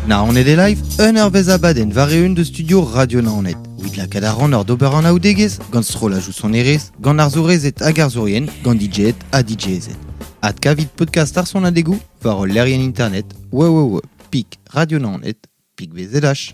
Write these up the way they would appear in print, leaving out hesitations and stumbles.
Naoned e live, un eurvezh abadenn war-eeun deus studio Radio Naoned. Evit lakaat ar rannoc'h d'ober anaoudegezh gant strollajoù sonerezh, gant arzourezed hag arzourien, gant DJed ha DJezed. Adkavit podcast ar sonadegoù war hol lec'hienn internet www pik radio Naoned pik BZH.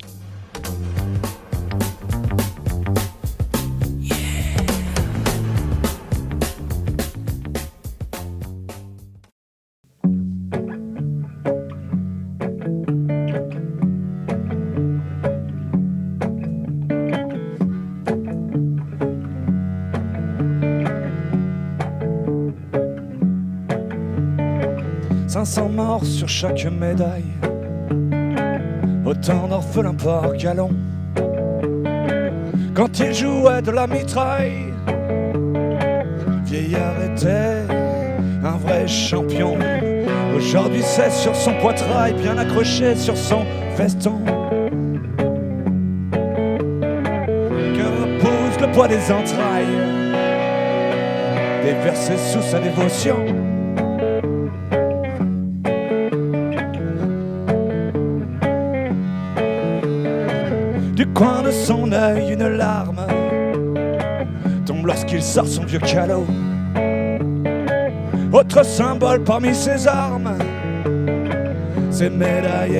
500 morts sur chaque médaille, autant d'orphelins par galon. Quand il jouait de la mitraille, vieillard était un vrai champion. Aujourd'hui, c'est sur son poitrail, bien accroché sur son veston, que repose le poids des entrailles, déversé sous sa dévotion. Du coin de son œil, une larme tombe lorsqu'il sort son vieux calot. Autre symbole parmi ses armes, ses médailles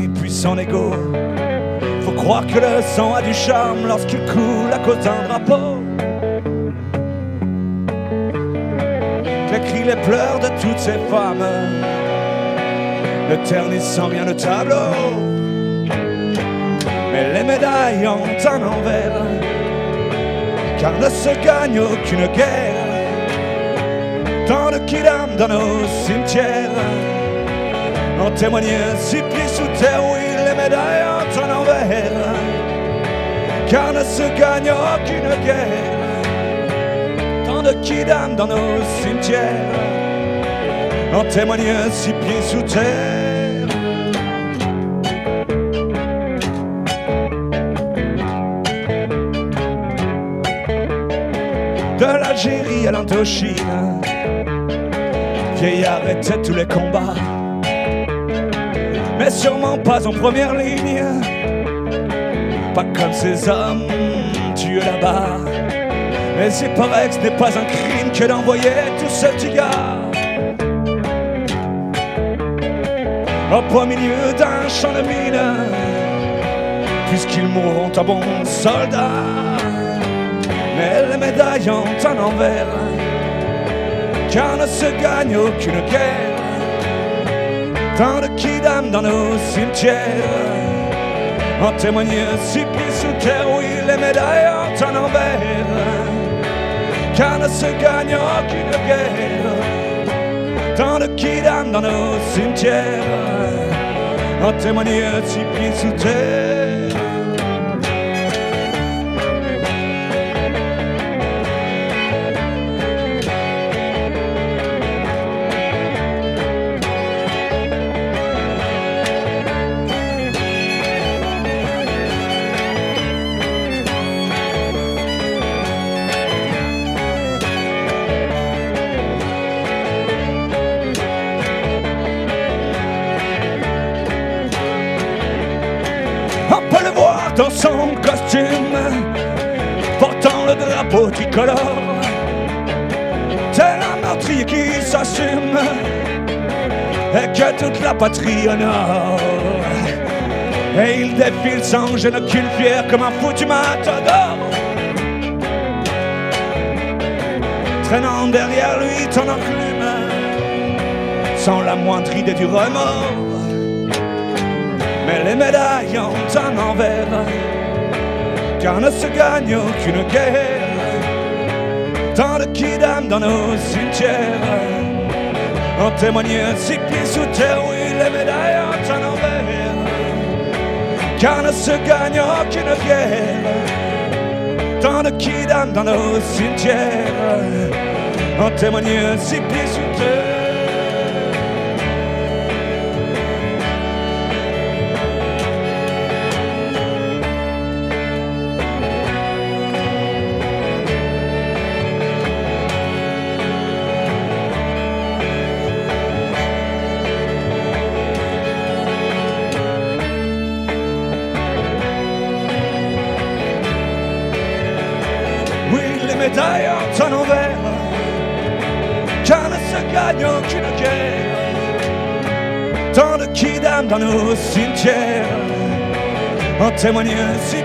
et puis son ego. Faut croire que le sang a du charme lorsqu'il coule à cause d'un drapeau. Les cris, les pleurs de toutes ces femmes ne ternissant rien le tableau. Mais les médailles ont un envers, car ne se gagne aucune guerre. Tant de kidam dans nos cimetières en témoignent six pieds sous terre, oui, les médailles ont un envers, car ne se gagne aucune guerre. Tant de kidam dans nos cimetières en témoignent six pieds sous terre. De l'Algérie à l'Indochine, vieillard était tous les combats, mais sûrement pas en première ligne, pas comme ces hommes tués là-bas. Mais il paraît que ce n'est pas un crime que d'envoyer tous ces petits gars au beau milieu d'un champ de mine, puisqu'ils mourront en bons soldats. Mais les médailles ont un envers, car ne se gagne aucune guerre. Tant de kidam dans nos cimetières en témoignent six pieds sous terre, oui, les médailles ont un envers, car ne se gagne aucune guerre. Tant de kidam dans nos cimetières en témoignent six pieds sous terre. On peut le voir dans son costume, portant le drapeau tricolore, tel un meurtrier qui s'assume et que toute la patrie honore. Et il défile sans gêne aucune fière comme un foutu matador, traînant derrière lui ton enclume, sans la moindre idée du remords. Mais les médailles ont un envers, car ne se gagne aucune guerre. Tant de kidam dans nos cimetières en témoignent six pieds sous terre, oui, les médailles ont un envers, car ne se gagne aucune guerre. Tant de kidam dans nos cimetières en témoignent six pieds sous terre. médailles en envers, Car ne se gagne aucune guerre. Tant de kidam dans nos cimetières en témoigne si.